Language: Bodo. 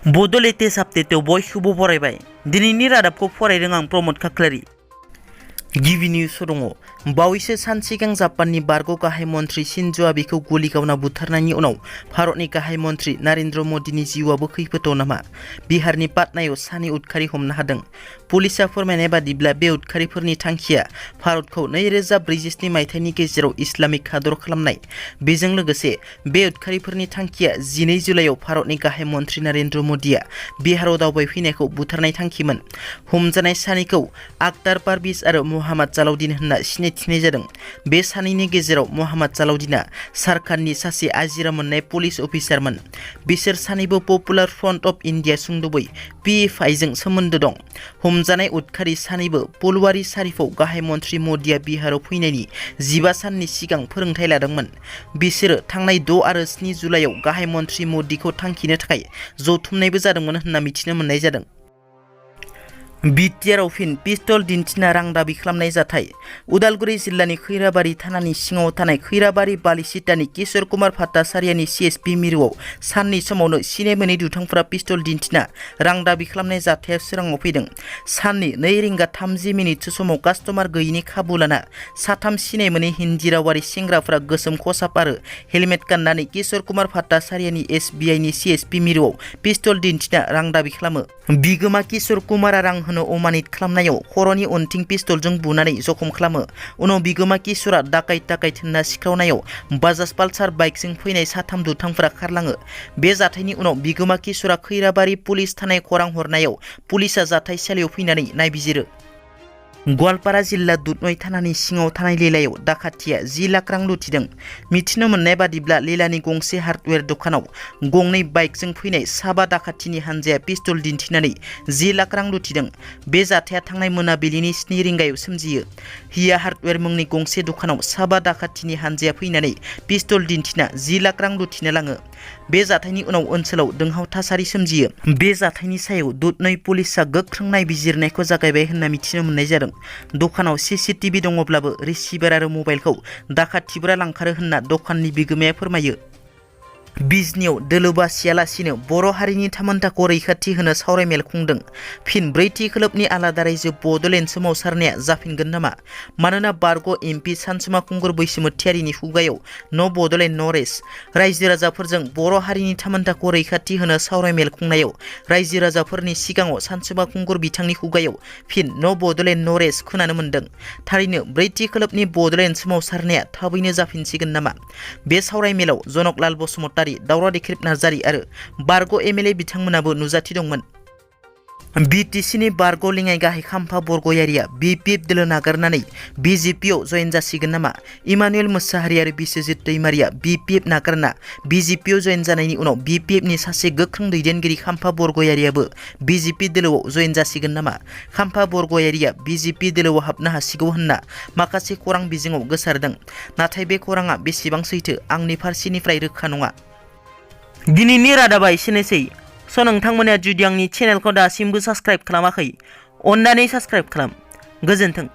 बड'लेण्ड आपडेटआव बयखौबो बरायबाय। दिनैनि रादाबखौ फरायदों आं प्रमद खाख्लारि। गिबि निउसआव दङ। बावैसो सान सिगां जापाननि बारग' गाहाय मन्थ्रि शिन्ज' आबेखौ गुलि गावना बुथारनायनि उनाव भारतनि गाहाय मन्थ्रि नरेन्द्र मदिनि जिउआबो खैफोदाव नामा? बिहारनि पाटनायाव सानै उदखारि हमनो हादों। पुलिसआ फोरमायनाय बादिब्ला बे उदखारिफोरनि थांखिया भारतखौ 2047 मायथाइनि गेजेराव इस्लामिक हादर खालामनाय। बेजों लोगोसे बे उदखारिफोरनि थांखिया 12 जुलाइआव भारतनि गाहाय मन्थ्रि नरेन्द्र मदिया बिहाराव दावबायफैनायखौ बुथारनाय थांखिमोन। हमजानाय सानैखौ आख्तार पारभेज आरो मोहाम्मद जालाउद्दिन होनना सिनायथिनाय जादों। बे सानैनि गेजेराव मोहाम्मद जालाउद्दिना झारखन्डनि सासे आजिरा मोननाय पुलिस अफिसारमोन। बिसोर सानैबो पपुलार फ्रन्ट अफ इन्डिया सुंदबै PFIजों सोमोन्दो दं। हमजानाय उदखारि सानैबो फुलवारी शरीफआव गाहाय मन्थ्रि मदिया बिहाराव फैनायनि 15 साननि सिगां फोरोंथाय लादोंमोन। बिसोरो थांनाय 6 आरो 7 जुलाइआव गाहाय मन्थ्रि मदिखौ थांखिनो थाखाय जथुमनायबो जादोंमोन होनना मिथिनो मोननाय जादों। बिटिआरआव फिन पिस्तल दिन्थिना रां दाबि खालामनाय जाथाय। उदालगुरि जिल्लानि खैराबारि थानानि सिङाव थानाय खैराबारि बालिसिटानि किशोर कुमार भट्टाचार्यनि CSP मिरुआव साननि समावनो सिनाय मोनै दुथांफोरा पिस्तल दिन्थिना रां दाबि खालामनाय जाथाया सोराङाव फैदों। साननि 2:30 समाव कास्टमार गैयिनि खाबु लाना साथाम सिनाय मोनै हिन्दी रावारि सेंग्राफोरा गोसोम खसाब आरो हेलमेट गाननानै किशोर कुमार भट्टाचार्यनि SBIनि CSP मिरुआव पिस्तल दिन्थिना रां दाबि खालामो। बिगोमा किशोर कुमारा रां होनो अमानित खालामनायाव खर'नि उनथिं पिस्तलजों बुनानै जखम खालामो। उनाव बिगोमा किशोरा डाकाइत होनना सिखावनायाव बाजाज पालसार बाइकजों फैनाय साथाम दुथांफोरा खारलाङो। बे जाथायनि उनाव बिगोमा किशोरा खैराबारि पुलिस थानायाव खौरां हरनायाव पुलिसआ जाथायसालियाव फैनानै नायबिजिरो। गवालपारा जिल्ला दुधनৈ थानानि सिङाव थानाय लीलायाव दाखाथिया 10 लाख रां लुथिदों। मिथिनो मोननाय बादिब्ला लीलानि गंसे हार्डवेर दखानाव गंनै बाइकजों फैनाय साबा दाखाथिनि हानजाया पिस्तल दिन्थिनानै 10 लाख रां लुथिदों। बे जाथाया थांनाय मोनाबिलिनि 7 रिंगायाव सोमजियो। हिया हार्डवेर मुंनि गंसे दखानाव साबा दाखाथिनि हानजाया फैनानै पिस्तल दिन्थिना 10 लाख रां लुथिनो लाङो। बे जाथायनि उनाव ओनसोलाव दोंहाव थासारि सोमजियो। बे जाथायनि सायाव दुधनৈ पुलिसआ गोख्रों नायबिजिरनायखौ जागायबाय होनना मिथिनो मोननाय जादों। दखानाव CCTV दङब्लाबो रिसिभार आरो मबाइलखौ दाखाथिफोरा लांखारो होनना दखाननि बिगोमाया फोरमायो। बिजनियाव दोलो बासियालासिनो बर' हारिनि थामोनथाखौ रैखाथि होनो सावरायमेल खुंदों। फिन ब्रैथि खोलोबनि आलादा रायजो बड'लेण्ड सोमावसारनाया जाफिनगोन नामा? मानोना बारग' MP सानसुमा खुंगुर बैसोमुथियारिनि खुगायाव न' बड'लेण्ड न' रेस्ट। रायजो राजाफोरजों बर' हारिनि थामोनथाखौ रैखाथि होनो सावरायमेल खुंनायाव रायजो राजाफोरनि सिगाङाव सानसुमा खुंगुर बिथांनि खुगायाव फिन न' बड'लेण्ड न' रेस्ट खोनानो मोन्दों। थारैनो ब्रैथि खोलोबनि बड'लेण्ड सोमावसारनाया थाबैनो जाफिनसिगोन नामा? बे सावरायमेलाव जनकलाल बसुमतारी, दावरा देख्रेब नार्जारी आरो बारग' MLA बिथांमोनाबो नुजाथि दंमोन। BTCनि बारग' लेङाइ गाहाय खाम्फा बरग'यारिया BPF दोलो नागारनानै BJPआव जयेन जासिगोन नामा? इमानुएल मोसाहारि आरो बिस्वजित दैमारिया BPF नागारना BJPआव जयेन जानायनि उनाव BPFनि सासे गोख्रों दैदेनगिरि खाम्फा बरग'यारियाबो BJP दोलोआव जयेन जासिगोन नामा? खाम्फा बरग'यारिया BJP दोलोआव हाबनो हासिगौ होनना माखासे खौरां बिजोङाव गोसारदों। नाथाय बे खौराङा बेसेबां सैथो आंनि फारसेनिफ्राय रोखा नङा। दिनैनि रादाबा एसेनोसै। नोंथांमोना जुदि आंनि चेनेलखौ दासिमबो साबस्क्राइब खालामाखै, अन्नानै साबस्क्राइब खालाम। गोजोन्थों।